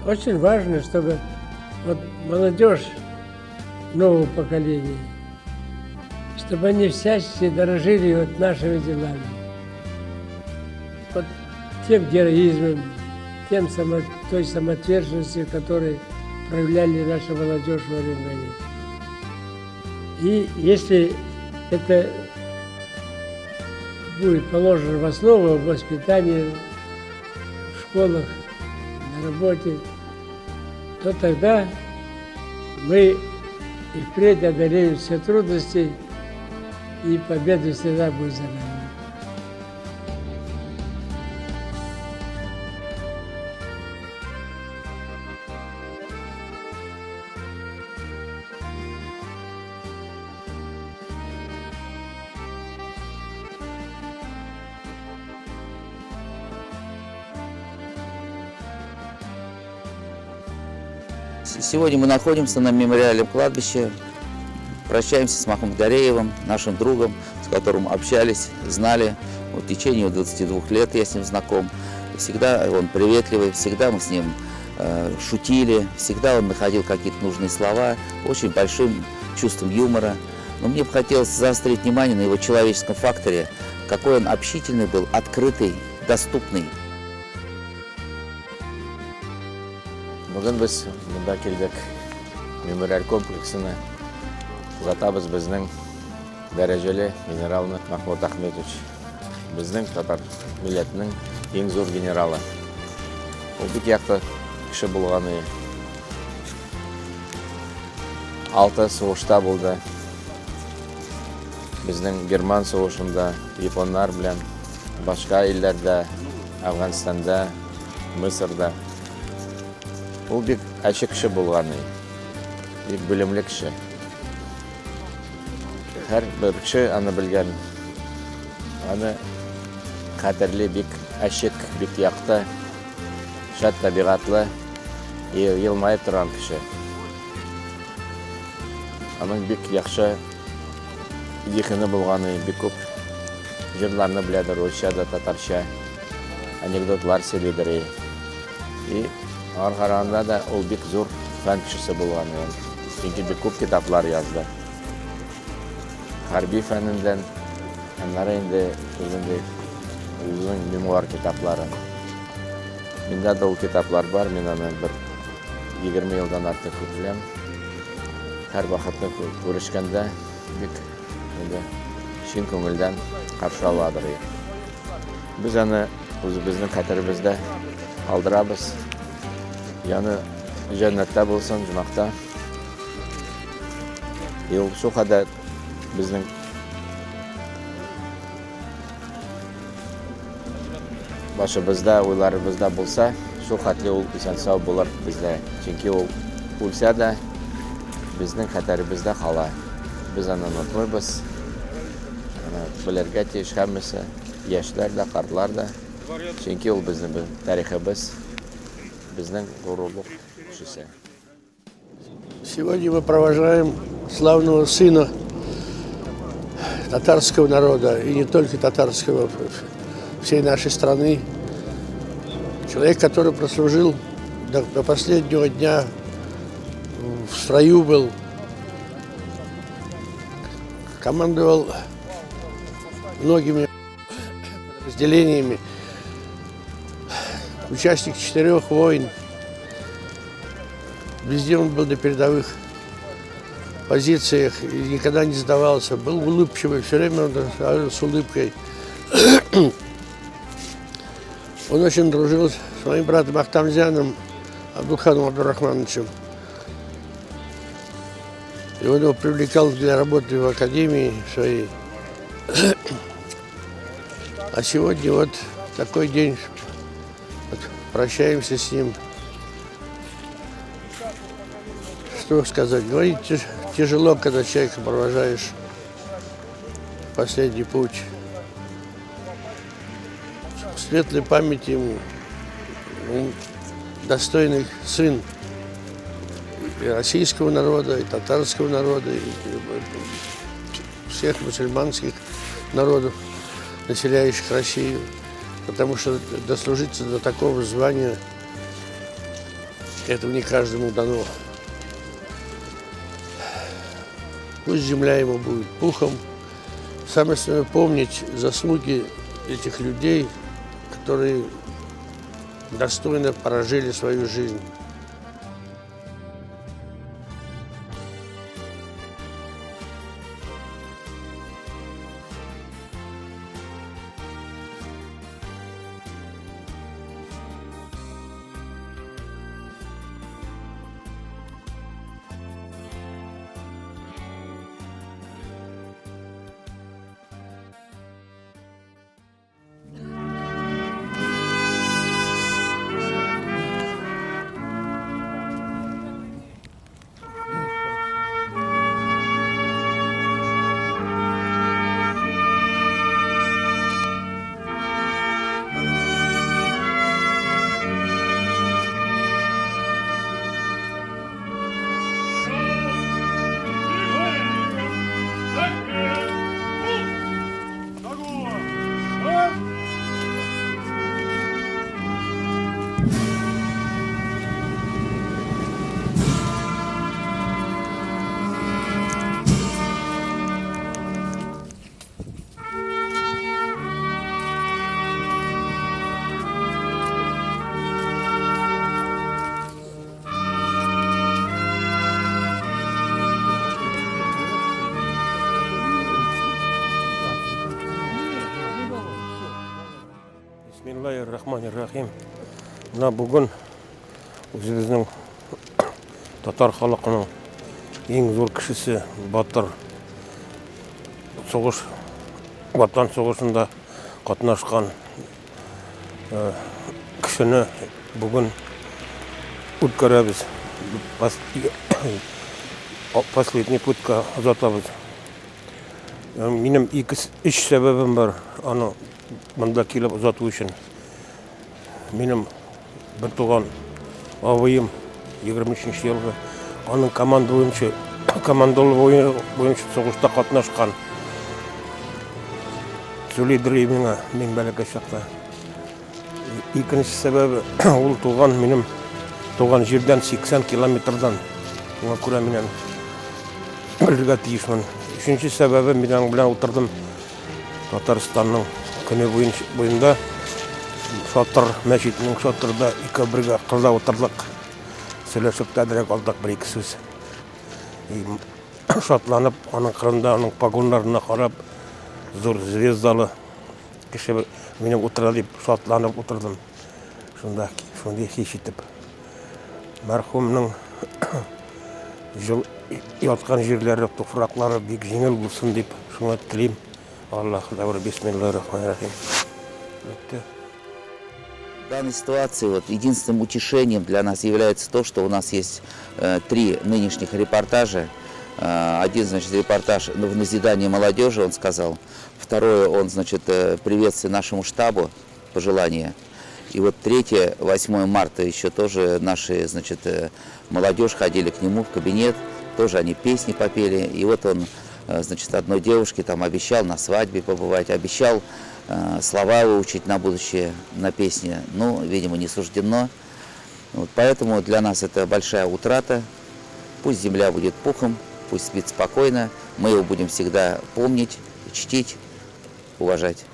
Очень важно, чтобы вот молодежь нового поколения, чтобы они всячески дорожили вот нашими делами. Вот тем героизмом, той самоотверженностью, которую проявляли наша молодежь во время войны. И если это будет положено в основу воспитания в школах, на работе, то тогда мы и впредь одолеем все трудности, и победа всегда будет за нами. Сегодня мы находимся на мемориальном кладбище, прощаемся с Махмудом Гареевым, нашим другом, с которым общались, знали. В течение 22 лет я с ним знаком. Всегда он приветливый, всегда мы с ним шутили, всегда он находил какие-то нужные слова, очень большим чувством юмора. Но мне бы хотелось заострить внимание на его человеческом факторе, какой он общительный был, открытый, доступный. Бүген без монда килдек мемориаль комплексына. Озатабыз безнең дәрәҗәле генералны Махмуд Ахметович. Безнең татар милләтенең иң зур генералы. Ул бик якты кеше булган. Алты сугышта булды. Безнең Герман сугышында, японнар белән, башка илләрдә, Әфганстанда, Мисырда. Ул бик ачык кеше булган, бик белемле кеше. Һәр бер кеше аны белгән. Аны хәтерли, бик ачык, бик якты, шат табигатьле, елмаеп торган кеше. Аның бик яхшы зиһене булган, бик күп җырларны беләдер, русча да, татарча, анекдотлар сөйлидер. И аңар караганда да ул бик зур фән кешесе булган. Чөнки бик күп китаплар язды. Хәрби фәнендән, аннары инде үзенең мемуар китаплары. Миндә дә ул китаплар бар, мин аны бер 20 елдан артык күп беләм. Һәр вакытны күрешкәндә бик инде чын күңелдән каршы аладыр. Без аны үзебезнең хәтеребездә калдырабыз. Яны җәннәттә булсын, җомакта. И ул шул кадәр безнең башыбызда, уйларыбызда булса, шул хәтле ул исән-сау булыр бездә. Чөнки ул үлсә дә, безнең хәтеребездә кала. Без аны онытмыйбыз. Аны белергә тиеш һәммәсе, яшьләр дә, картлар да. Чөнки ул безнең тарихыбыз, безнең горурлык кешесе. Сегодня мы провожаем славного сына татарского народа, и не только татарского, всей нашей страны. Человек, который прослужил до последнего дня, в строю был, командовал многими подразделениями, участник 4 войн. Везде он был на передовых позициях и никогда не сдавался. Был улыбчивый, все время он разговаривал с улыбкой. Он очень дружил с моим братом Ахтамзяном Абдулханом Абдурахмановичем. И он его привлекал для работы в академии своей. А сегодня вот такой день, вот прощаемся с ним. Что сказать? Говорить тяжело, когда человека провожаешь в последний путь. Светлой памяти ему. Он достойный сын и российского народа, и татарского народа, и всех мусульманских народов, населяющих Россию. Потому что дослужиться до такого звания Этого не каждому дано. Пусть земля ему будет пухом. Самое основное помнить заслуги этих людей, которые достойно прожили свою жизнь. Бисмиллахир-рахманир-рахим. Менә бүген үзебезнең татар халкының иң зур кешесе батыр сугыш Ватан сугышында катнашкан кешене бүген үткәрәбез. Последний путька озатабыз. Минем ике, өч сәбәбем бар аны монда килеп озату өчен. Минем бер туган абыем 23 елгы аның команда буенча командалы буенча сугышта катнашкан. Сөйлидер миңа мин бәләкәй чакта. Икенче сәбәбе ул туган минем туган җирдән 80 километрдан. Шуңа күрә мин аны белергә тиешмен. Өченче сәбәбе мин аның белән утырдым Татарстанның көне буенда Шатыр мәчетенең шатырда ике бергә кырда утырдык. Сөйләшеп тә әзрәк алдык бер-ике сүз. Шатланып, аның кырында, аның погоннарына карап, зур звездалы кеше минем утыра дип шатланып утырдым. Шунда шундый хис итеп. Мәрхүмнең яткан җирләре, туфраклары бик җиңел булсын дип шуңа телим. Аллаһ дәвер бисмиллахир-рахманир-рахим. Бетте. В данной ситуации вот, единственным утешением для нас является то, что у нас есть три нынешних репортажа. Один, значит, репортаж в назидание молодежи, он сказал. Второе, он, значит, приветствие нашему штабу, пожелания. И вот третье, 8 марта еще тоже наши, значит, молодежь ходили к нему в кабинет, тоже они песни попели. И вот он, значит, одной девушке там обещал на свадьбе побывать, обещал слова выучить на будущее, на песни. Ну, видимо, не суждено. Вот, поэтому для нас это большая утрата. Пусть земля будет пухом, пусть спит спокойно. Мы его будем всегда помнить, чтить, уважать.